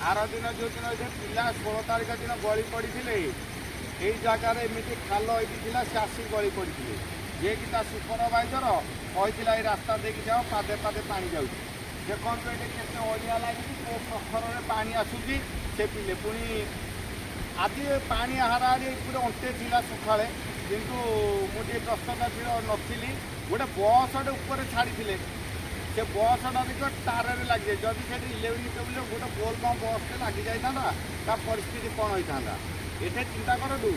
ଆର ଦିନ ଯେଉଁଦିନ ଏଠି ପିଲା 16 ତାରିଖ ଦିନ ଗଳି ପଡ଼ିଥିଲେ, ଏଇ ଜାଗାରେ ଏମିତି ଖାଲ ହେଇକି ଥିଲା, ସେ ଆସିକି ଗଳି ପଡ଼ିଥିଲେ। ଯିଏକି ତା ସୁପରଭାଇଜର କହିଥିଲା, ଏଇ ରାସ୍ତା ଦେଇକି ଯାଅ, ପାଦେ ପାଦେ ପାଣି ଯାଉଛି। ଦେଖନ୍ତୁ, ଏଠି କେତେ ଅଳିଆ ଲାଗିଛି, କେଉଁ ପ୍ରଖରରେ ପାଣି ଆସୁଛି। ସେ ପିଲେ ପୁଣି ଆଜି ପାଣି ହାରାହାରି ପୁରା ଅଣ୍ଟେ ଥିଲା ସକାଳେ, କିନ୍ତୁ ମୁଁ ଟିକେ ବ୍ୟସ୍ତତା ଥିଲା, ନଥିଲି। ଗୋଟେ ବସ୍ଟେ ଉପରେ ଛାଡ଼ିଥିଲେ, ସେ ବସ୍ଟା ଦେଖ ତାରରେ ଲାଗିଯାଏ। ଯଦି ସେଠି 11 କେବୁଲ ଗୋଟେ ବୋଲବମ୍ ବସ୍ଟେ ଲାଗିଯାଇଥାନ୍ତା, ତା ପରିସ୍ଥିତି କ'ଣ ହେଇଥାନ୍ତା? ଏଠି ଚିନ୍ତା କରନ୍ତୁ,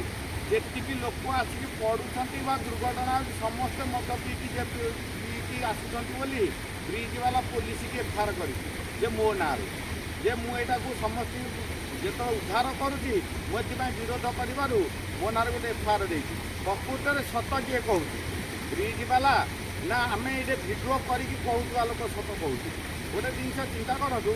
ଯେତିକି ଲୋକ ଆସିକି ପଡ଼ୁଛନ୍ତି ବା ଦୁର୍ଘଟଣା ହେଉଛି, ସମସ୍ତେ ମଦ ପିଇକି ଯେ ପିଇକି ଆସୁଛନ୍ତି ବୋଲି ବ୍ରିଜ୍ ବାଲା ପୋଲିସକି ଏଫଆଇଆର କରିଛି ଯେ ମୋ ନାଁରେ, ଯେ ମୁଁ ଏଇଟାକୁ ସମସ୍ତଙ୍କୁ ଯେତେବେଳେ ଉଦ୍ଧାର କରୁଛି, ମୁଁ ଏଥିପାଇଁ ବିରୋଧ କରିବାରୁ ମୋ ନାଁରେ ଗୋଟେ ଏଫଆଇଆର ଦେଇଛି। ପ୍ରକୃତରେ ସତ କିଏ କହୁଛି, ବ୍ରିଜ୍ ବାଲା ନା ଆମେ ଏଇଠି ଭିଡ଼ିଓ କରିକି କହୁଥିବା ଲୋକ ସତ କହୁଛି? ଗୋଟେ ଜିନିଷ ଚିନ୍ତା କରନ୍ତୁ,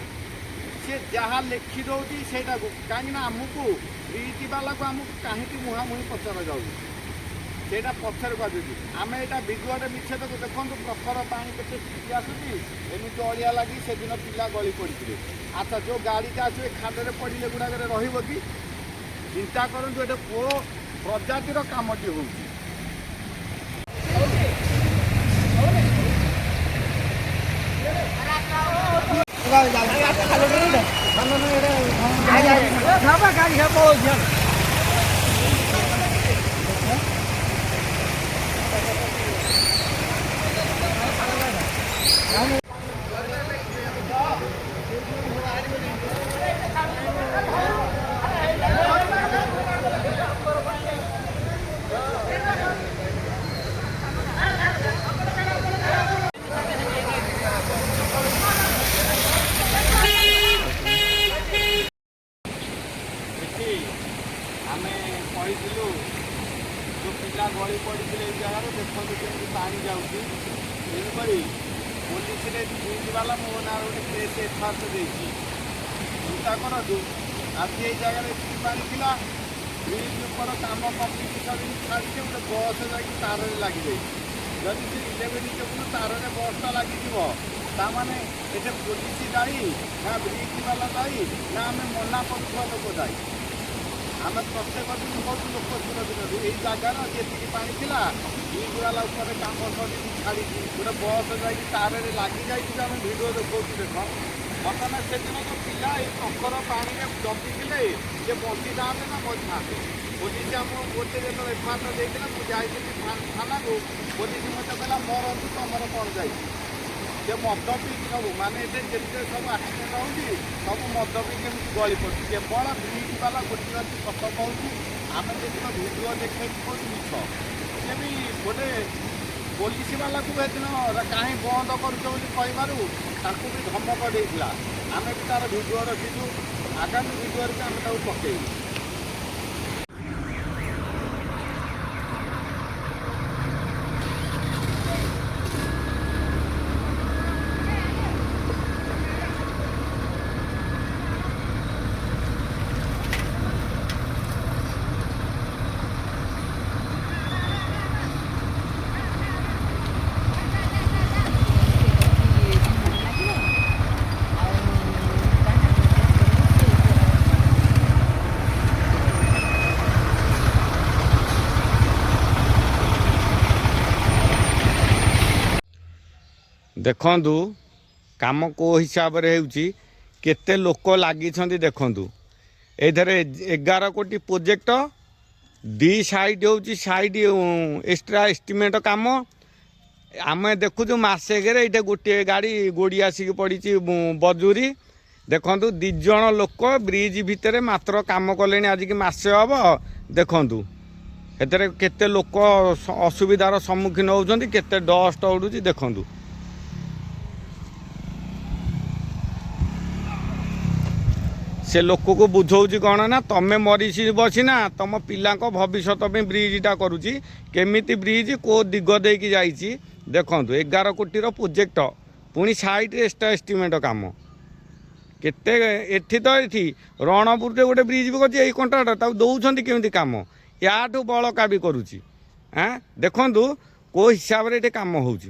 ସେ ଯାହା ଲେଖି ଦେଉଛି ସେଇଟାକୁ କାହିଁକିନା ଆମକୁ ବ୍ରିଜ୍ ବାଲାକୁ ଆମକୁ କାହିଁକି ମୁହାଁମୁହିଁ ପଚରା ଯାଉଛି, ସେଇଟା ପଛରେ କୁହାଯାଉଛି। ଆମେ ଏଇଟା ଭିଡ଼ିଓରେ ମିଛ ଦେଖୁ। ଦେଖନ୍ତୁ, ପ୍ରଖର ପାଣି କେତେ ଛିଟି ଆସୁଛି, ଏମିତି ଅଳିଆ ଲାଗି ସେଦିନ ପିଲା ଗଳି ପଡ଼ିଥିଲେ। ଆଚ୍ଛା, ଯେଉଁ ଗାଡ଼ିଟା ଆସିବେ, ଖାଲରେ ପଡ଼ିଲେ ଗୁଡ଼ାକରେ ରହିବ କି? ଚିନ୍ତା କରନ୍ତୁ, ଏଠି କେଉଁ ପ୍ରଜାତିର କାମଟି ହେଉଛି। ଗାଡ଼ି ପଳଉଛି। ଏଠି ଆମେ କହିଥିଲୁ, ଯେଉଁ ପିଲା ଗଳି ପଡ଼ିଥିଲେ ଏଇ ଜାଗାରେ, ଦେଖନ୍ତୁ କେମିତି ପାଣି ଯାଉଛି। ତେଣୁକରି ପୋଲିସରେ ବ୍ରିଜ୍ ବାଲା ମୋ ନାଁରେ ଗୋଟେ କେସ୍ ଏଫଆଇଆର ଦେଇଛି। ଚିନ୍ତା କରନ୍ତୁ, ଆଜି ଏଇ ଜାଗାରେ ଏତିକି ପାଣି ଥିଲା, ବ୍ରିଜ୍ ଉପର କାମ କମ୍ପ୍ଲିଟ୍ ସରିକି ଛାଡ଼ିଛି, ଗୋଟେ ବସ୍ ଯାଇକି ତାରରେ ଲାଗିଯାଇଛି। ଯଦି ସେ 11 କେବୁଲ ତାରରେ ବସ୍ଟା ଲାଗିଯିବ, ତାମାନେ ଏଠି ପୋଲିସ ଦାୟୀ ନା ବ୍ରିଜ୍ ବାଲା ଦାୟୀ ନା ଆମେ ମନା କରୁଥିବା ଲୋକ ଦାୟୀ? ଆମେ ପ୍ରତ୍ୟେକ ଦିନ କହୁଛୁ ଲୋକ ସୁରକ୍ଷିତ। ଏଇ ଜାଗାର ଯେତିକି ପାଣି ଥିଲା, ବ୍ରିଜ୍ ବାଲା ଉପରେ କାମ ସରିକି ଛାଡ଼ିଛି, ଗୋଟେ ବସ୍ ଯାଇକି ତାରରେ ଲାଗିଯାଇଛି ବି। ଆମେ ଭିଡ଼ିଓ ଦେଖାଉଛୁ, ଦେଖ। ବର୍ତ୍ତମାନ ସେଦିନ ଯେଉଁ ପିଲା ଏଇ ପ୍ରଖର ପାଣିରେ ଦବିଥିଲେ, ସେ ବଞ୍ଚିଥାନ୍ତେ ନା ମରିଥାନ୍ତେ? ପୋଲିସ ଆମକୁ ଗୋଟେ ଯେତେବେଳେ ଏଫଆଇଆର ଦେଇଥିଲା, ମୁଁ ଯାଇଥିଲି ଥାନାକୁ, ପୋଲିସ ମୋତେ କହିଲା, ମରନ୍ତୁ, ତମର କ'ଣ ଯାଇଛି? ସେ ମଦ ପିଇକି ସବୁ, ମାନେ ଏଠି ଯେତେ ସବୁ ଆକ୍ସିଡେଣ୍ଟ ହେଉଛି, ସବୁ ମଦ ପିଇକି ଏମିତି ଗଳି ପଡ଼ୁଛି। କେବଳ ବ୍ରିଜ୍ ବାଲା ଗୋଟିଏ ଅଛି ସତ କହୁଛି, ଆମେ ଯେତିକ ଭିଡ଼ିଓ ଦେଖେଇକି କହୁଛୁ ମିଛ। ସେ ବି ଗୋଟେ ପୋଲିସ ବାଲାକୁ ସେଦିନ କାହିଁ ବନ୍ଦ କରୁଛ ବୋଲି କହିବାରୁ ତାଙ୍କୁ ବି ଧମକ ଦେଇଥିଲା। ଆମେ ବି ତାର ଭିଡ଼ିଓ ରଖିଛୁ, ଆଗାମୀ ଭିଡ଼ିଓରେ ବି ଆମେ ତାକୁ ପକେଇବୁ। ଦେଖନ୍ତୁ, କାମ କେଉଁ ହିସାବରେ ହେଉଛି, କେତେ ଲୋକ ଲାଗିଛନ୍ତି ଦେଖନ୍ତୁ। ଏଇଥିରେ 11 କୋଟି ପ୍ରୋଜେକ୍ଟ, ଦି ସାଇଡ୍ ହେଉଛି, ସାଇଡ୍ ଏକ୍ସଟ୍ରା ଏଷ୍ଟିମେଟ୍ କାମ। ଆମେ ଦେଖୁଛୁ, ମାସେକରେ ଏଇଟା ଗୋଟିଏ ଗାଡ଼ି ଗୋଡ଼ି ଆସିକି ପଡ଼ିଛି ବଜୁରୀ। ଦେଖନ୍ତୁ, ଦୁଇ ଜଣ ଲୋକ ବ୍ରିଜ୍ ଭିତରେ ମାତ୍ର କାମ କଲେଣି ଆଜିକି ମାସେ ହେବ। ଦେଖନ୍ତୁ, ଏଥିରେ କେତେ ଲୋକ ଅସୁବିଧାର ସମ୍ମୁଖୀନ ହେଉଛନ୍ତି, କେତେ ଡଷ୍ଟ ଉଡ଼ୁଛି ଦେଖନ୍ତୁ। ସେ ଲୋକକୁ ବୁଝଉଛି କ'ଣ ନା, ତମେ ମରିଯିବ ସିନା, ତମ ପିଲାଙ୍କ ଭବିଷ୍ୟତ ପାଇଁ ବ୍ରିଜ୍ଟା କରୁଛି। କେମିତି ବ୍ରିଜ୍ କେଉଁ ଦିଗ ଦେଇକି ଯାଇଛି ଦେଖନ୍ତୁ। 11 କୋଟିର ପ୍ରୋଜେକ୍ଟ, ପୁଣି ସାଇଡ଼୍ରେ ଏକ୍ସଟ୍ରା ଏଷ୍ଟିମେଟ୍ କାମ କେତେ। ଏଠି ତ ଏଠି ରଣପୁରରେ ଗୋଟେ ବ୍ରିଜ୍ ବି କରୁଛି ଏଇ କଣ୍ଟ୍ରାକ୍ଟର। ତାକୁ ଦେଉଛନ୍ତି କେମିତି କାମ? ୟାଠୁ ବଳକା ବି କରୁଛି। ଆଁ ଦେଖନ୍ତୁ, କେଉଁ ହିସାବରେ ଏଠି କାମ ହେଉଛି।